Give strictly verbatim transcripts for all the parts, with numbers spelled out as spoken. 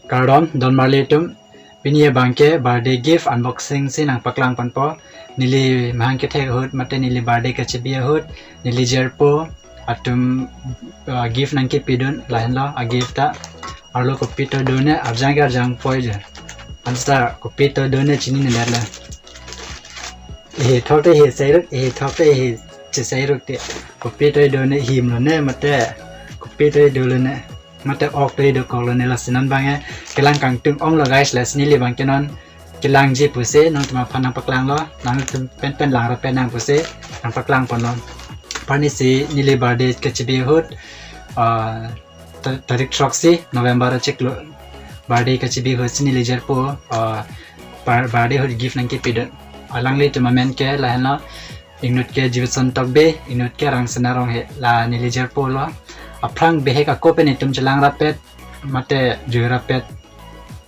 Kardom, don marli atum. Pini abangke birthday gift unboxing si nangpaklang ponpo. Neli mahang kethek ahut, mate neli birthday kachebi ahut, neli jirpo atum, uh, gift nangkepidun, lahenlo a gift ta. Arlo kopi to done, arjang ke arjang poi je. Ansa kopi to done chinine det la. Ehe thok te ehe seiruk, ehe thok te ehe cheseiruk te. Kopi to done, him lone, mate kopi to done, mate ok to dokok lone, lasi non abangke kelang kangtung onglo guys, lasi neli abangke non kelangji pusi nangtum aphan nangpaklanglo, nangtum pen pen lang rapet nang pusi nangpaklang ponlo. Apar ni si neli birthday kachebi ahut, ah, ta-, tarik throksi November achiklo birthday kachebi ahut si neli jirpo, ah, bar-, birthday ahut gift nangkepidun. Alanglitum amen ke lahenlo, inut ke Jibison Tokbi, inut ke Rangsina Ronghe, la neli jirpo lo. Aphrang bihek ako pen itum chelang rapet, mate jui rapet,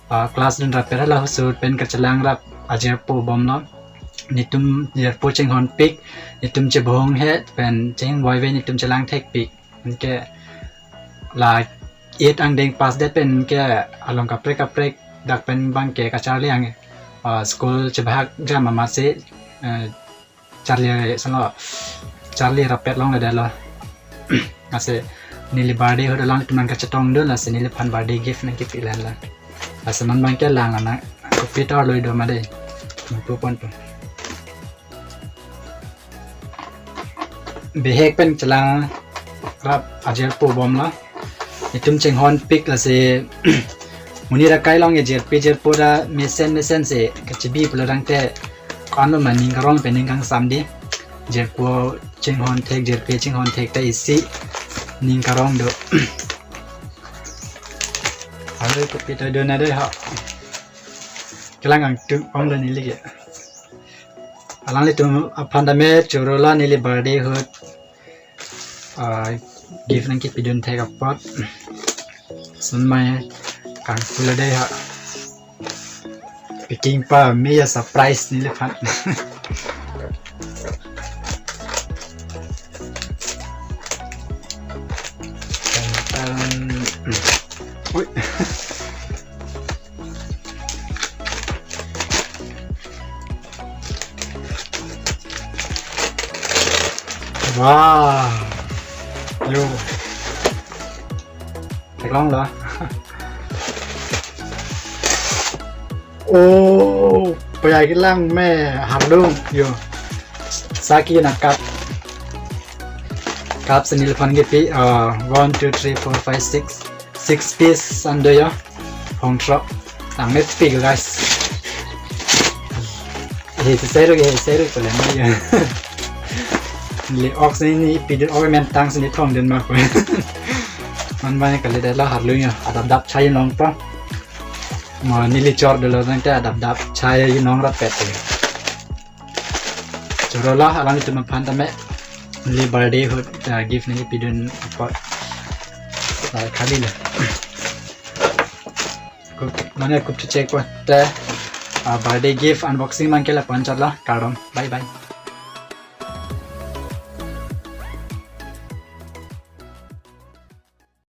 ah, class dun rapet, hala ahut pen kachelang rap ajirpo bomlo. Netum jirpo chinghonpik, netum chebong he pen ching boy ve netum chelang thekpik. Anke la eight angdeng pass det pen ke along kaprek kaprek dak pen abangke kacharli ang, ah, school chebahak jam amatsi, eh, charli salo, charli rapet longledetlo. Lasi neli birthday ahut alanglitum nangkachetongdun, lasi neliphan birthday gift nangkepi lahenlo. Lasi non abangke lang ana kopi to arlo do ma dei. Nangpu ponpo. Bihek pen chelang rap ajirpo bomlo. Itum chinghonpik, lasi monit akai along e jirpi jirpo ta mesen mesen si kachebi pulo tangte ko-an lo ma ning karong pen ning kangsam dei. Jirpo chinghon thek, jirpi chinghon thek ta isi ning karong do. Arlo kopi to done dei ha. Kelang kangtung onglo neli ke. Alanglitum aphan tame choro lo, neli birthday ahut, ah, gift nangkepidun thek apot. Sun mai kangkula dei ha. Packing pame ya, surprise neliphan. Tan, tan. Ui. Wow. Yo. Theklonglo. Oh, paya kelang me hardung. Yo. Saki na cup. Cup si neliphan kepi, uh, one, two, three, four, five, six. Six piece an do yo. Hongthrok. Tang me pi guys. He, seru, he, seru pala na yo. Neli ok si neli pidun, ok men tang si neli thongdun ma ko. Man bang kali dei la hardung yo. Adap dap chai nong pa. Mo neli chor dolo nang te adap dap chai nong rapet. Choro lo, alanglitum aphan tame neli birthday ahut, ah, gift nangkepidun apot, ah, kali lo. Kup, mane kup check ko te, ah, birthday gift unboxing abangke la-an chotlo, kardom, bye bye.